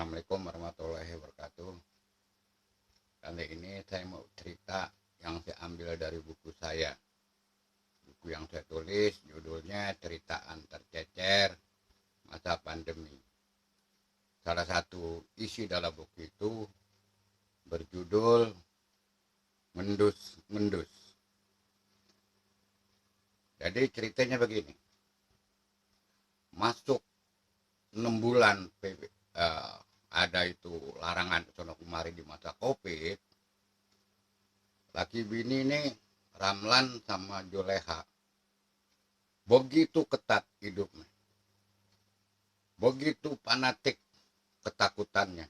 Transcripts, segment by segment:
Assalamualaikum warahmatullahi wabarakatuh. Kali ini saya mau cerita yang saya ambil dari buku saya. Buku yang saya tulis judulnya Cerita Antar Cecer Masa Pandemi. Salah satu isi dalam buku itu berjudul Mendus-Mendus. Jadi ceritanya begini. Masuk 6 bulan ada itu larangan sono kemari di masa Covid. Laki bini nih Ramlan sama Juleha begitu ketat hidupnya, begitu fanatik ketakutannya.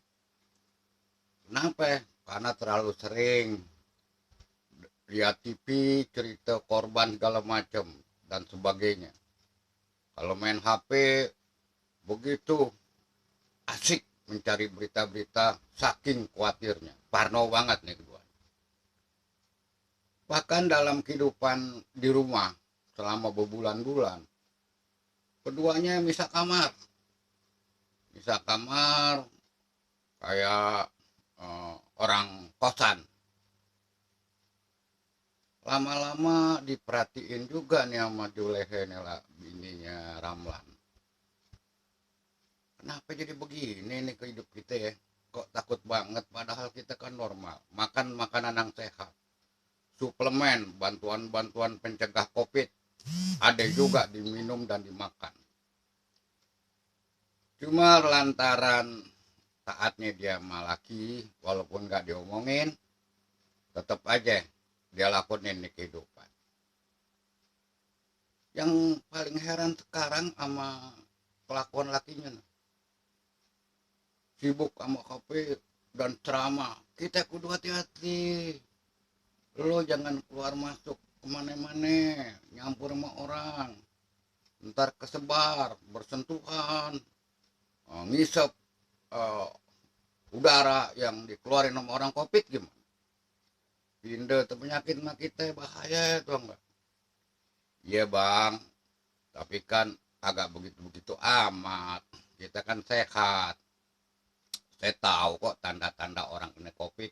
Kenapa? Karena terlalu sering lihat TV, cerita korban segala macam dan sebagainya. Kalau main HP begitu asik mencari berita-berita, saking khawatirnya, parno banget nih kedua. Bahkan dalam kehidupan di rumah selama berbulan-bulan, keduanya misah kamar kayak orang kosan. Lama-lama diperhatiin juga nih sama Juleha lah, bininya Ramlan. Kenapa jadi begini nih ke hidup kita ya? Kok takut banget padahal kita kan normal. Makan makanan yang sehat. Suplemen, bantuan-bantuan pencegah Covid. Ada juga diminum dan dimakan. Cuma lantaran taatnya dia sama laki, walaupun gak diomongin, tetap aja dia lakuin di kehidupan. Yang paling heran sekarang sama kelakuan lakinya. Sibuk sama HP dan ceramah. Kita kudu hati-hati. Lo jangan keluar masuk kemana-mana, nyampur sama orang. Ntar kesebar, bersentuhan, ngisep udara yang dikeluarin sama orang Covid gimana? Pindah penyakit mah kita bahaya itu enggak? Iya bang, tapi kan agak begitu-begitu amat. Kita kan sehat. Saya tahu kok tanda-tanda orang kena Covid.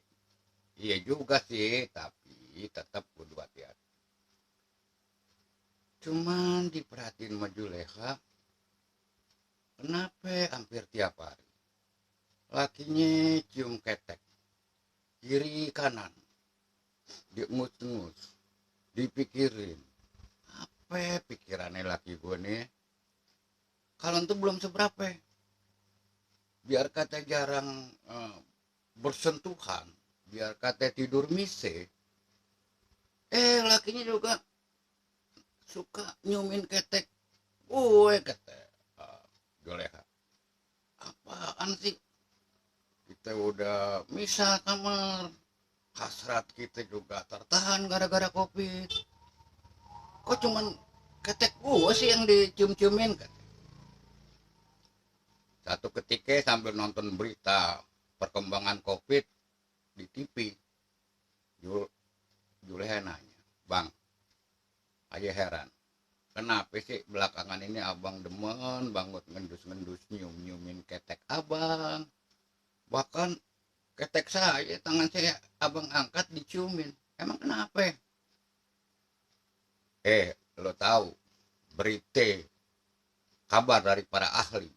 Iya juga sih, tapi tetap kudu hati-hati. Cuman diperhatiin sama Juleha, kenapa hampir tiap hari lakinya cium ketek, kiri kanan, diengus-engus, dipikirin. Apa pikirannya laki gue nih? Kalau itu belum seberapa. Biar kata jarang bersentuhan, biar kata tidur mise, lakinya juga suka nyumin ketek gue, kata Juleha. Apaan sih? Kita udah misah kamar, hasrat kita juga tertahan gara-gara Covid. Kok cuman ketek gue sih yang dicium-ciumin, kata. Satu ketika sambil nonton berita perkembangan Covid di TV, Juleha nanya, Bang, aja heran, kenapa sih belakangan ini abang demen banget ngendus-ngendus nyium-nyiumin ketek abang. Bahkan ketek saya, tangan saya abang angkat diciumin. Emang kenapa? Lo tahu berita kabar dari para ahli.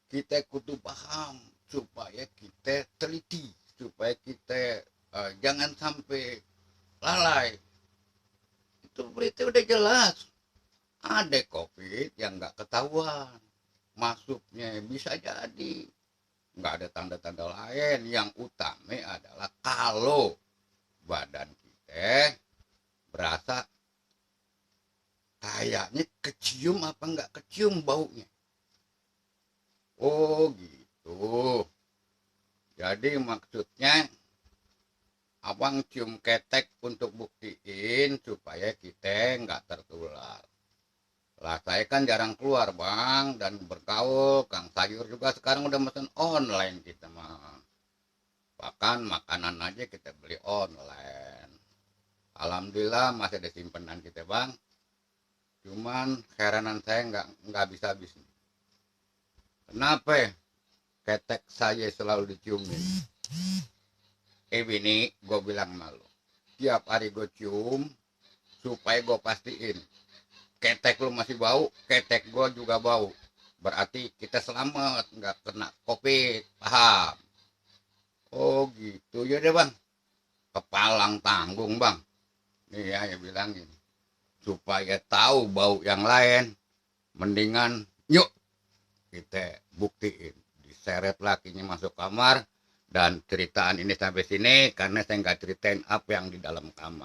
Kita kudu paham supaya kita teliti, supaya kita jangan sampai lalai. Itu berita udah jelas, ada Covid yang nggak ketahuan masuknya, bisa jadi nggak ada tanda-tanda lain. Yang utama adalah kalau badan kita berasa kayaknya kecium apa nggak kecium baunya. Oh gitu. Jadi maksudnya abang cium ketek untuk buktiin supaya kita nggak tertular. Lah saya kan jarang keluar bang dan bergaul. Kang sayur juga sekarang udah mesen online kita mah. Bahkan makanan aja kita beli online. Alhamdulillah masih ada simpenan kita bang. Cuman heranan saya nggak bisa habis. Kenapa? ketek saya selalu diciumin. Bini, gue bilang malu. Tiap hari gue cium, supaya gue pastiin. Ketek lu masih bau, ketek gue juga bau. Berarti kita selamat, nggak kena COVID. Paham? Oh gitu, ya deh bang. Kepalang tanggung bang. Nih ya, ya bilangin. Supaya tahu bau yang lain, mendingan yuk kita buktiin. Diseret lakinya masuk kamar, dan ceritaan ini sampai sini karena saya nggak ceritain apa yang di dalam kamar.